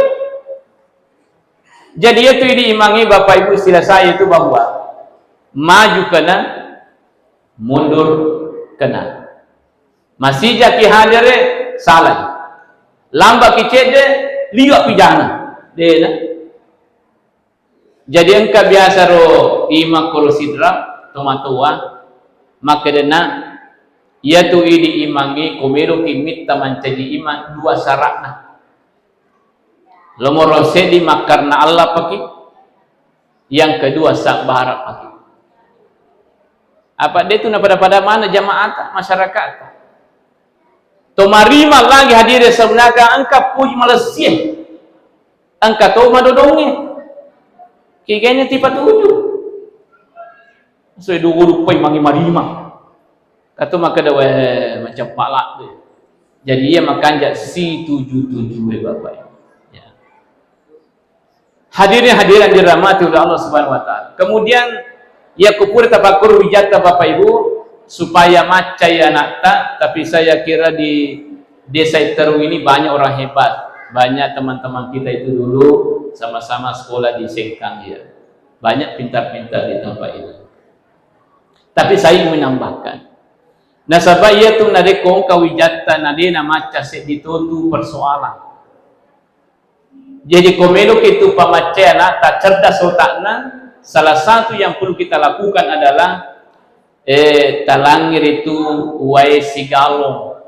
Jadi, itu ini imangi Bapak Ibu istilah saya itu bahwa maju kena, mundur kena. Masijaki hadere, salai. Lambaki cedde, liwa pijana. Dena. Jadi engka biasa ro imang koro sidra, tomatoa, makkedena, iyatu idi imangnge ko meloki mitta mancaji imang dua syaratna. Nomoro seddi makkarna Allah paki, yang kedua sabbara paki. Apa de tu napada-pada mana jamaata, masyarakat. To marima lagi hadire sebenarnya engka puji malessie. Engka to madodongnge. Kigene tipa tuju. Sedugu rupai mangi marima. Katu makkeda, "Weh, macam palak tu." Jadi, iya makanja si tuju-tuju, eh, Bapak Ibu. Ya. Hadirin hadirat dirahmati oleh Allah Subhanahu wa Ta'ala. Kemudian, iya kupura tapakkuru wijatta Bapak Ibu, supaya maccai anakta, tapi saya kira di Desa Iterung ini banyak orang hebat. Banyak teman-teman kita itu dulu sama-sama sekolah di Sengkang, ya. Banyak pintar-pintar di tempat itu. Tapi saya ingin menambahkan, nasaba iya tu narekko engka wijatta na de namacca seddi totu persoalan. Jadi ko meloki tu pamaccai anakta cerdas otakna, salah satu yang perlu kita lakukan adalah, eh, talangngiri tu wae sigalong.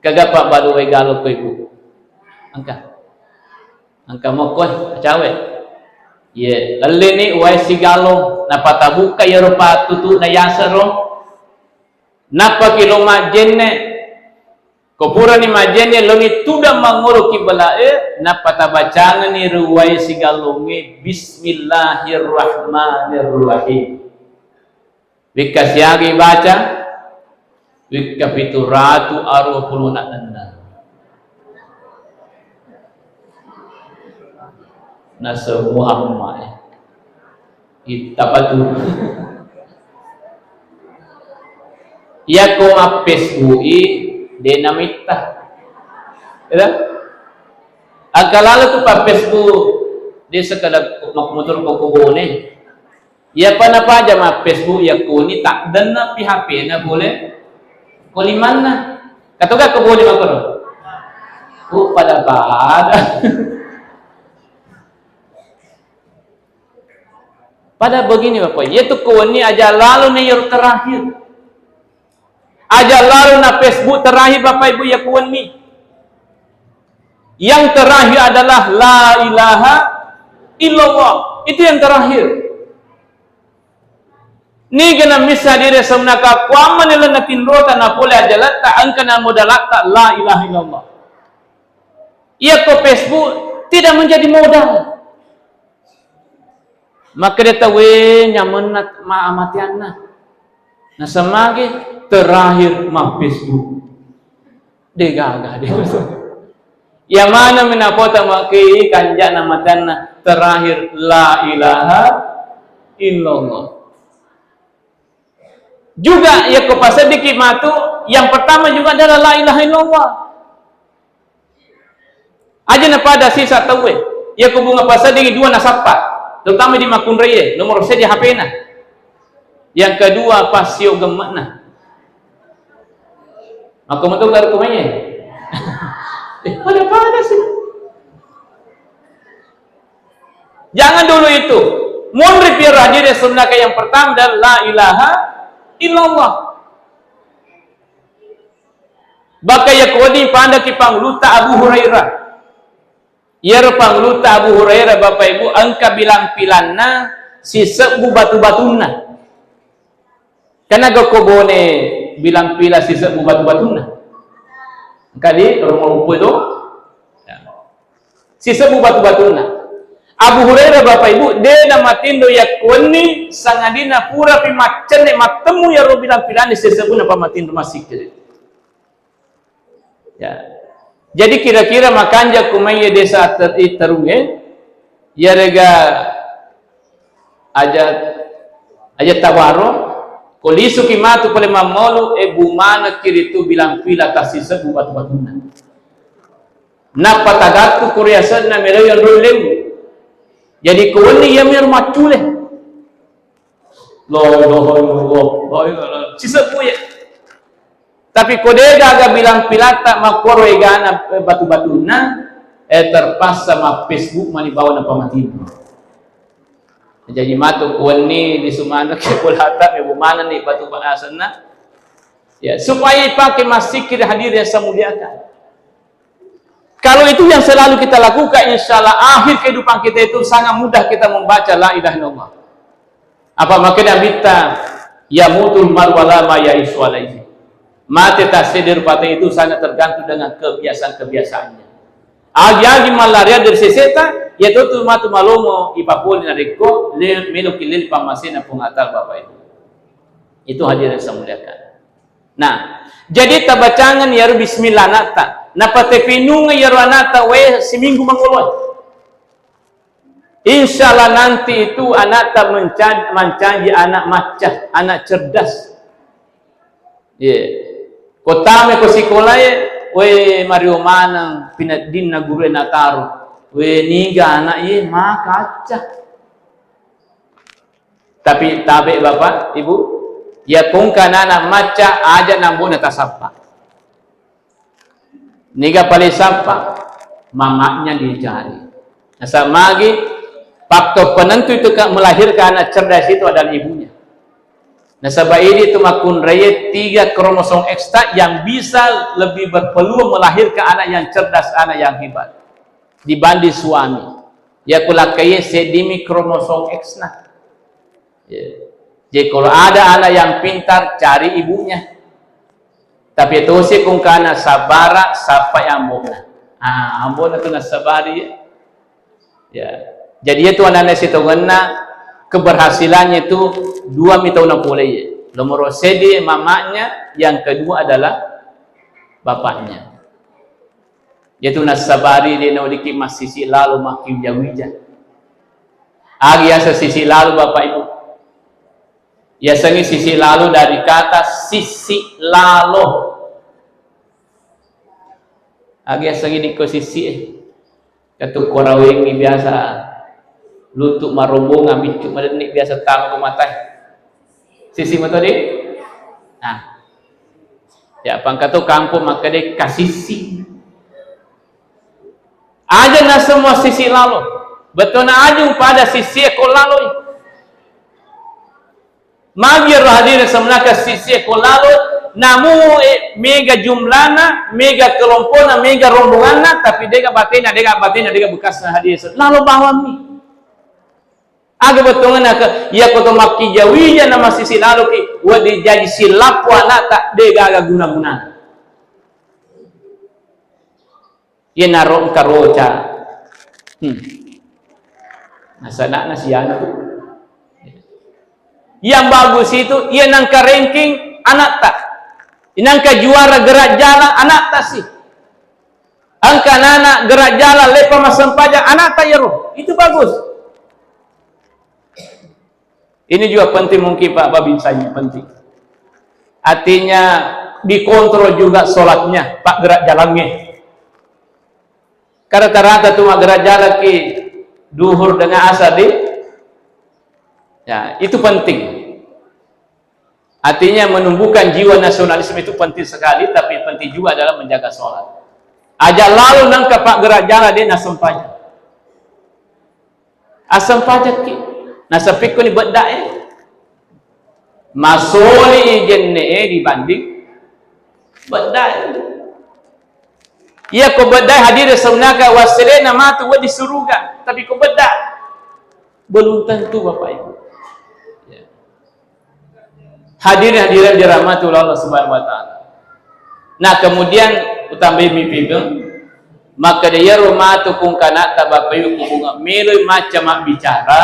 Kega pabbalu wae galong ko Ibu? Engka. Engka mokko, eh, cawe. Ye, elleni wae sigalong, napatabuka iyaro pattutu'na yaseng ro. Nappaki lo majjenne. Ko purani majjenne, loni tudang mangngoro kiblae, nappa tabacangani ri wae sigalongnge, "Bismillahirrahmanirrahim." Wekka siaga ibaca, wekka pitu ratu aruwa pulona enneng. Naseng Muhammad. Itta patu. Iyako mappesbu'i de' namitta. Eda? Engka lalo tu pappesbu' de' sekadar makkumotor ko kobone. Iyapa napaja mappesbu' yakuni taddenna pi H P-na pole ko limanna. Katoga kobone makoro? Oh, pada-pada. Pada begini, Bapak, iyatu ko wenni aja lalo na iyaro terakhir. Aja lalo na Facebook terakhir, Bapak Ibu, iya ko wenni. Yang terakhir adalah la ilaha illallah. Itu yang terakhir. Niga na missa dire semnaka kuammani lenna tinrota na pole aja latta engka na modalatta la ilaha illallah. Iya ko Facebook tidak menjadi modal. Makkeda tauwe nyamenna ma-, amatianna. Nasamage terakhir ma Facebook. De' gaga de'. Iya maneng minapota makkei kanja'na matianna terakhir la ilaha illallah. Juga iya ko paseddiki matu, yang pertama juga adalah la ilaha illallah. Aja na pada sisa tauwe. Iya ko bunga paseddingi dua nasappa, terutama di makkunraie, nomor seddi H P-na. Yang kedua, passio gemme'na. Maka metu garu kumaiye. Eh, pada-pada sih. Jangan dulu itu. Munri piaro hadire sunnaka yang pertama adalah la ilaha illallah. Baka iya kodi pandaki pangulutta Abu Hurairah. Iyaro pangulutta Abu Hurairah, Bapak Ibu, engka bilang-pilanna sisebbu batu-batunna. Kenna gokko bone bilang-pilang sisebbu batu-batunna? Engka di rumah upu itu? Ya. Sisebbu batu-batunna. Abu Hurairah, Bapak Ibu, de' namatinro yakkuwenni sangadinna purapi maccenne mattemmu iyaro bilang-pilanna sisebbu napamatinro massikkiri. Ya. Jadi kira-kira makanja kumaiye desa ter-, i terunge, iyarega aja, aja tawaro, ko lisuki matu pole mammolu, e, bumanekki ritu bilang-pilang tassisebbu batu-batunna. Nappa tagattu ko riasenna melo yonrong lewu. Jadi ko wenni iya mero maccule. La ilaha illallah, la ilaha illallah. Sisebbu ya. Tapi ko de' gaga bilang-pilatta makkoro egana, eh, batu-batunna, eh, terpaksa ma-Facebook mani bawang napamatinro. Jadi matu ko wenni lisu maneng ke bolata, mebbu manenni batu asenna. Ya, supaya ipake massikkiri hadirin yang saya muliakan. Kalau itu yang selalu kita lakukan, insya Allah akhir kehidupan kita itu sangat mudah kita membaca la ilaha illallah. Apa makanya Nabitta, "Yamutul mar'u ala ma ya'ishu alaihi." Mate tassedde rupata itu sangat tergantung dengan kebiasaan-kebiasaannya. Agi-agi mallaria dari seseta, ya tentu matu malomo ipapoli narekko le-, melo kilele pammasena Puang Allah Ta'ala, Bapak Ibu. Itu hadirin yang saya muliakan. Nah, jadi tabacangan iyaro bismillah ana'ta. Napatepinunga iyaro ana'ta wae siminggu mangoloe. Insya Allah nanti itu ana'ta menca-, mancaji anak macca, anak cerdas. Ye. Ko tama ko sikolae, we mario maneng pineddinna gurue nataro. We niga anak ye makacca. Tapi tabe Bapak, Ibu, iya ko engka anana macca aja nambo'na tasappa. Niga pale sappa, mamanya dicari. Nasaba magi faktor penentu itu ke-, melahirkan anak cerdas itu adalah ibunya. Nasaba idi itu makkunraie tiga kromosom X ta yang bisa lebih berpeluang melahirkan anak yang cerdas, anak yang hebat dibanding suami. Ya kulakkaie seddimi kromosom X na. Ya. Jadi kalau ada anak yang pintar, cari ibunya. Tapi tosi kungkana sabara, sapa yang ambo'na. Ah, ambo'na tu nasabari ya. Ya. Jadi itu anak-anak sitongenna keberhasilannya itu dua mitau napolei. Nomor seddi mamanya, yang kedua adalah bapaknya. Iyatu nassabari de naweddikki massisi lalo makkiwija-wija. Agi yaseng sisi lalo, Bapak Ibu? Yasengnge sisi lalo dari kata sisi lalo. Agi yasengnge dikko sisi e? Katu korawengngi biasa lutu marombongang, biccu madenni biasa tama ko matae. Sisi mato de? Nah. Ya, pangkatu kampung makkeda kasisi. Aja na semua sisi lalo. Betona ajung pada sisi ko laloi. Magi ro hadirin semenaka sisi ko lalo, namu, eh, mega jumlana, mega kelompokna, mega rombonganna, tapi dega batena, dega batena, dega bekasna hadirin. Lalo bawammi. Aga bettuanna ke, iya ko to makkija-wija na masisi laloki, wedding jaji silappo anakta, de gaga guna-gunana. Iyanaro engka roca. Hmm. Nasana'na siana tu. Yang bagus itu, iya nangka ranking anakta. Nangka juara gerak jalan anakta sih. Engka anak gerak jalan lepa massempajang anakta iyaro. Itu bagus. Ini juga penting mungkin, Pak Babin, saya penting. Artinya dikontrol juga sholatnya, Pak, gerak jalannya. Karena rata-rata tu maggerak jalan ki duhur dengan asar di, ya, itu penting. Artinya menumbuhkan jiwa nasionalisme itu penting sekali, tapi penting juga adalah menjaga sholat. Aja lalo nangka paggerak jalan de nassempajang. Assempajakki. Nasapikko ni beddae. Masoli jenne e dibanding beddae. Iya ko beddae hadire saunaka wasselena matu wa di suruga. Tapi ko bedda belum tentu, Bapak Ibu. Ya. Hadirin hadirat dirahmati oleh Allah Subhanahu wa Ta'ala. Nah, kemudian utambai mipigeng, maka de yaro matu kungkana tabapaiwi kubunga meloi macca mabbicara,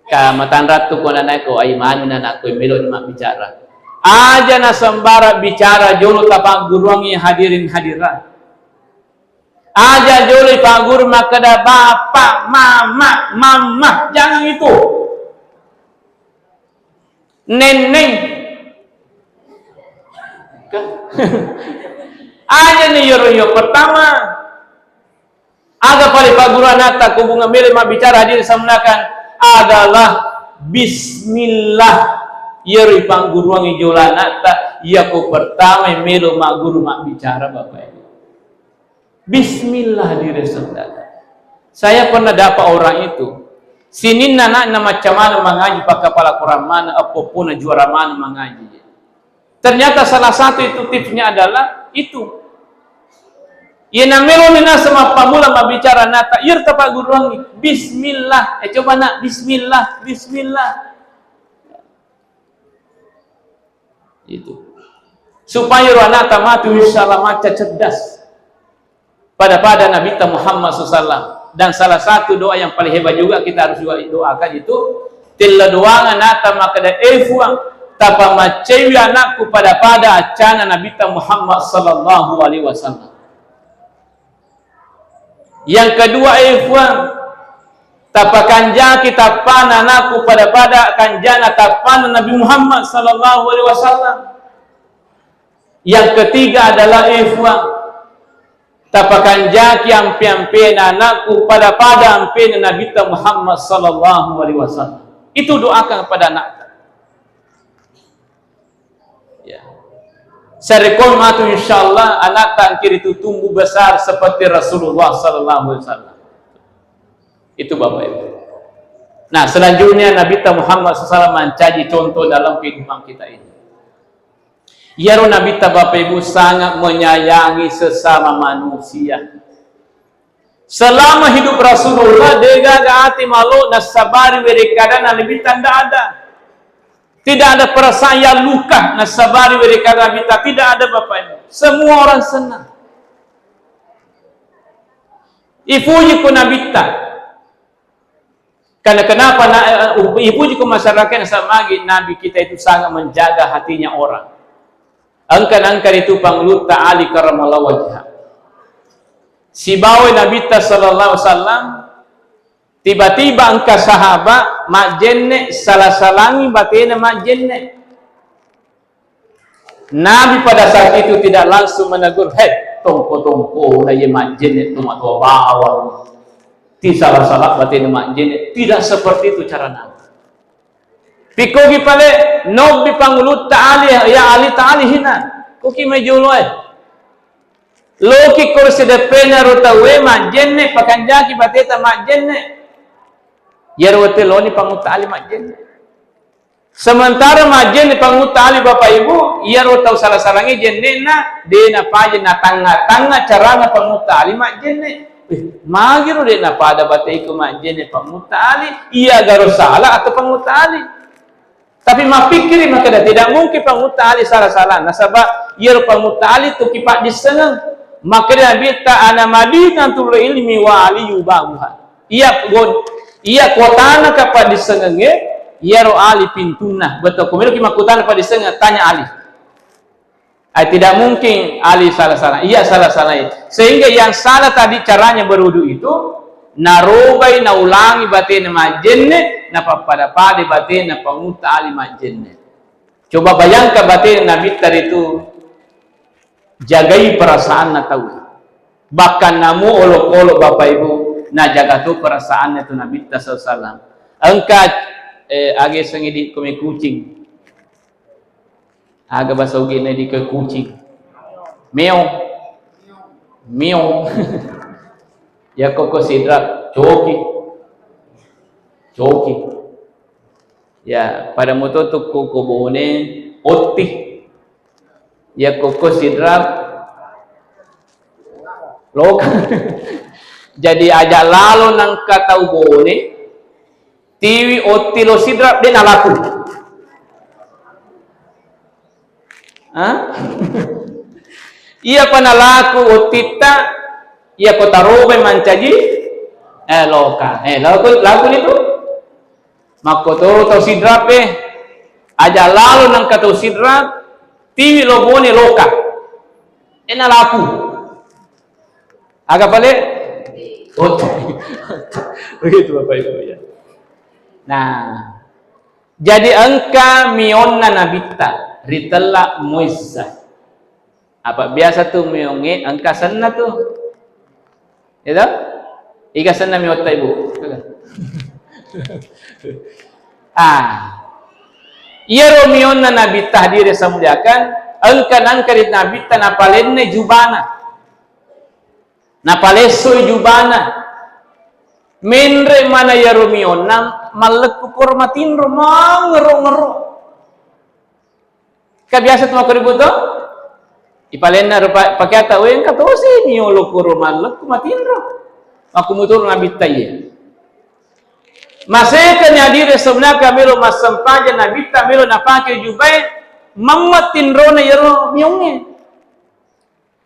ka matanrattu ko nanako ai manu nanako meloi mabbicara. Aja na sembarang bicara jolo tapagguruangi hadirin hadirat. Aja jolo ipagguru makkeda bapa, mama, mamma, jangan itu. Nenneng. Aja ni yoro yo pertama. Aga pale pagguru anatta ko bunga mele mabbicara hadiri samunakan adalah bismillah. Yero ipagguruangi jolo anatta, iya ko pertama melo magguru mabbicara, Bapak Ibu. Bismillah, hadirin saudara. Saya pernah dapat orang itu, sininna anakna macca maneng mangaji, pakkapala Quran maneng, eppo-eppona juara maneng mangaji. Ternyata salah satu itu tipsnya adalah itu. Iya namelo ni naseng mappamula mabbicara nata, iya tapagguruangi, bismillah. Eh, coba nak, bismillah, bismillah. Itu. Supaya ro anakta matu, insya Allah, macca cerdas. Pada-pada Nabi Muhammad sallallahu alaihi wasallam. Dan salah satu doa yang paling hebat juga kita harus juga doakan itu, tella doangan anakta makkeda, "Eh, Fuang, tapamaccaiwi anakku pada-pada accana Nabi Muhammad sallallahu alaihi wasallam." Yang kedua, eh, Fuang, tapakanjaki tappana anakku pada-pada kanjana tappana Nabi Muhammad sallallahu alaihi wasallam. Yang ketiga adalah, eh, Fuang, tapakanjaki ampe-ampena anakku pada-pada ampena Nabi Muhammad sallallahu alaihi wasallam. Itu doakan kepada anak. Ya. Sarekko matu, insyaallah anakta engkiri tu tumbuh besar seperti Rasulullah sallallahu alaihi wasallam. Itu Bapak Ibu. Nah, selanjutnya Nabi Muhammad sallallahu alaihi wasallam mencaji contoh dalam kehidupan kita ini. Iyaro Nabi Bapak Ibu sangat menyayangi sesama manusia. Selama hidup Rasulullah, degaga ati malo nasabari werekadana Nabitta, ndak ada. Tidak ada perasaan yang luka nasabari werekadana Nabitta, tidak ada, Bapak Ibu. Semua orang senang. Ipuji ku Nabitta. Karena kenapa na, eh, ipuji ku masyarakat nasaba magi Nabi kita itu sangat menjaga hatinya orang. Engka, engka itu Pangulutta Ali karramallahu wajhah. Sibawa Nabitta sallallahu alaihi wasallam Tiba-tiba engka sahabat majjenne, sala-salangi batena majjenne. Nabi pada saat itu tidak langsung menegur, "Hei, tompo-tompo na ye majjenne tu matoa bawang. Ti sala-sala batena majjenne." Tidak seperti itu cara Nabi. Pikkogi pale, nobbi pangulutta Ali, ya Ali ta Ali hina. Koki mai jolo e. Loki ko ri sideppena ro tauwe majjenne, pakanjaki bateta majjenne. Iyaro wette loni pangulutta Ali majjenne. Sementara majjenne pangulutta Ali, Bapak Ibu, iyaro tau sala-salangi jenne'na, de napaja natangnga-tangnga carana pangulutta Ali majjenne. Eh, magiro de napada bateku majjenne pangulutta Ali, iya garo sala atau pangulutta Ali? Tapi mappikkiri makkeda, tidak mungkin pangulutta Ali sala-sala. Nasaba iyaro pangulutta Ali tu kipaddissengeng. Makkeda Nabitta, "Ana madinatul ilmi wa Aliyu babuha." Iya gon-, iya kotana kapaddissengengnge, iyaro Ali pintunna. Betul, ko meloki makkutana paddissengeng, tanya Ali. Ai, tidak mungkin Ali salah-salah. Iya, salah-salah. Sehingga yang salah tadi caranya berwudu itu, narobai, naulangi batena majjenne, napappada-pada batena pangulutta Ali majjenne. Coba bayangkan batena Nabitta itu jagai perasaanna tau. Bahkan namu olok-olok, Bapak Ibu, najaga tu perasaanna tu Nabitta sallallahu alaihi wasallam. Engka, eh, age sengi di kome kucing. Aga bahasa Ugina di ke kucing? Meong. Meong. Ya koko sidra, coki. Coki. Ya, pada moto tu koko Bone, otti. Ya koko sidra, loka. Jadi aja lalo nangka tau Bone, tiwi otti lo sidra, de nalaku. Hah? Iyapa nalaku ottitta, iyako tarobai mancaji, eh, loka. Eh, laku, laku nitu. Makkotoro tau sidra pe, aja lalo nangka tau sidra, tiwi lo Bone loka. Eh, nalaku. Aga pale? Otti. Begitu, Bapak Ibu, ya. Nah, jadi engka mionna Nabitta ritella muizza. Apa biasa tu mionge engka senna tu. Ya toh? Iga senna miotta, Ibu? Ah. Iyaro mionna Nabitta, hadirin saya muliakan, engka nangka ri Nabitta napalenne jubana. Napalessoi jubana. Menre mana iyaro mionna mallekku koro matinro, mangngero-ngero. Ka biasa tu makkoribu to? Ipalenna rupa pakeata, we engka tosi miolo koro mallekku matinro. Makkumuturung Nabitta iye. Masekani, hadirin sebenarnya, melo massempajang Nabitta, melo napake jubae, mamma tinrona iyaro miongnge.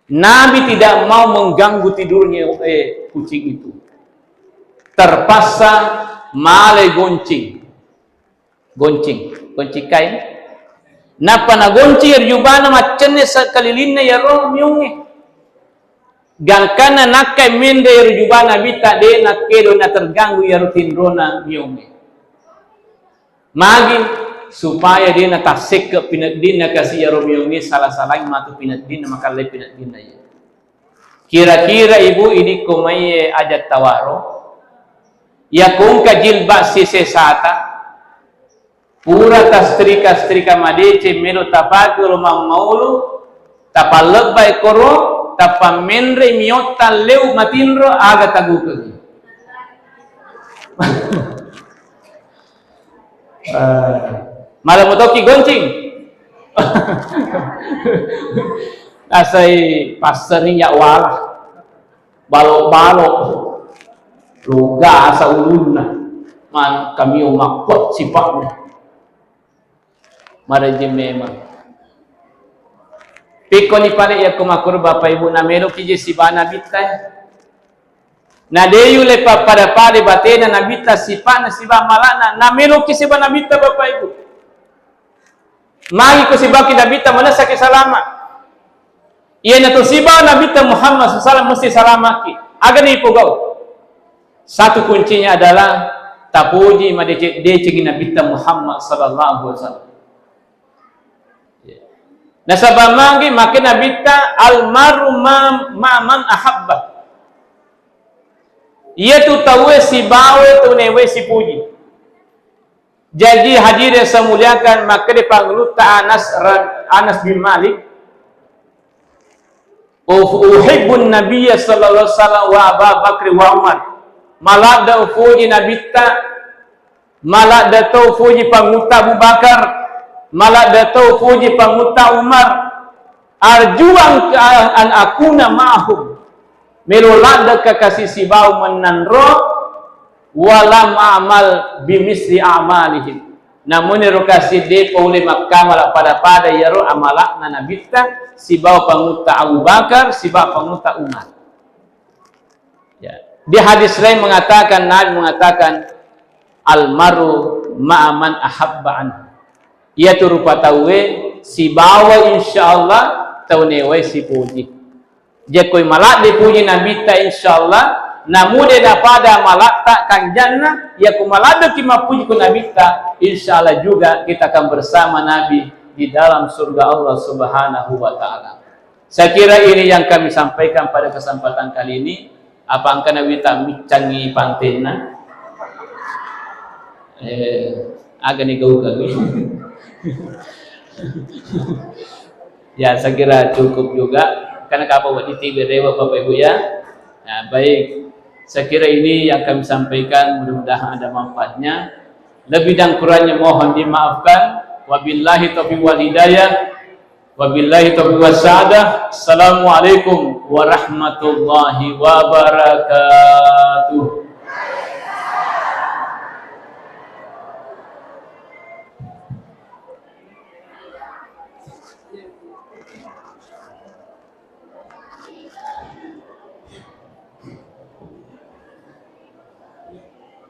Nabi tidak mau mengganggu tidurnya, eh, kucing itu. Terpaksa male goncing. Goncing, goncing kain. Nappa nagoncing iyaro jubana, maccenne sekelilinna iyaro miongnge. Gangkanna nakkai menre iyaro jubana Nabitta, de nakkedo naterganggu iyaro tinrona miongnge. Magi? Supaya de natassekke pineddinna, kasi iyaro miongnge sala-salangi matu pineddinna, makallai pineddinna iya. Kira-kira ibu idikko maiye aja tawaro, yakko engka jilbab sisesata, pura tastrika-strika madeceng melo tapake lo mammaulu, tapallebbai koro, tapammenre miotta leu matinro, aga tagukeng? Eh, mala mutoki goncing. Nasai passering ya wala. Balo-balo. Lugasa ulunna. Man kami makkot sipakna. Marejjing memang. Pikkoni pale yakko makkuro Bapak Ibu, nameloki je siba Nabitta. Na de yulle pappada-pada batena Nabitta, sipa'na siba mala'na, nameloki siba Nabitta, Bapak Ibu. Magi ko sibaki Nabitta manessaki salama. Iyanatu siba Nabitta Muhammad sallallahu alaihi wasallam mesti salamaki. Aga ni pogau? Satu kuncinya adalah tapuji madeceng-decengi Nabitta Muhammad sallallahu alaihi wasallam. Nasaba magi make Nabitta, "Almaru ma-, ma man ahabba." Iyatu tauwe sibawa tauwe sipuji. Jaji hadirin yang saya muliakan, makkeda Pangulutta Anas ra-, Anas bin Malik, "Uh-, uhibbun Nabiyya sallallahu alaihi wasallam wa Aba Bakri wa Umar." Maladde upuji Nabitta, maladde to upuji Pangulutta Abu Bakar, maladde to upuji Pangulutta Umar. Arjuang an akuna ma'hum. Melo laddekka kasi sibawa mennanro, walam a'mal bimisli a'malihim. Namuniro kasi de paulle makkamala pada-pada iyaro amala'na Nabitta sibawa Pangulutta Abu Bakar sibawa Pangulutta Umar. Ya. Di hadis lain mengatakan, Nabi mengatakan, "Almaru ma'a man ahabba anhu." Iyatu rupa tauwe sibawa insyaallah tau newae sipuji. Jakkoi maladde puji Nabitta, insyaallah, namude napada malatta kanjanna, yaku maladdeki mappuji ku Nabitta, insyaallah juga kita akan bersama Nabi di dalam surga Allah Subhanahu wa Ta'ala. Saya kira ini yang kami sampaikan pada kesempatan kali ini. Apa engka nawita miccangi pantenna? Eh, agani gauga. Ya, saya kira cukup juga. Karena kapang wedding tiwi rewe, Bapak Ibu, ya. Nah, baik. Saya kira ini yang kami sampaikan, mudah-mudahan ada manfaatnya. Lebih dan kurangnya mohon dimaafkan. Wabillahi taufiq wal hidayah. Wabillahi taufiq wassadah. Assalamualaikum warahmatullahi wabarakatuh.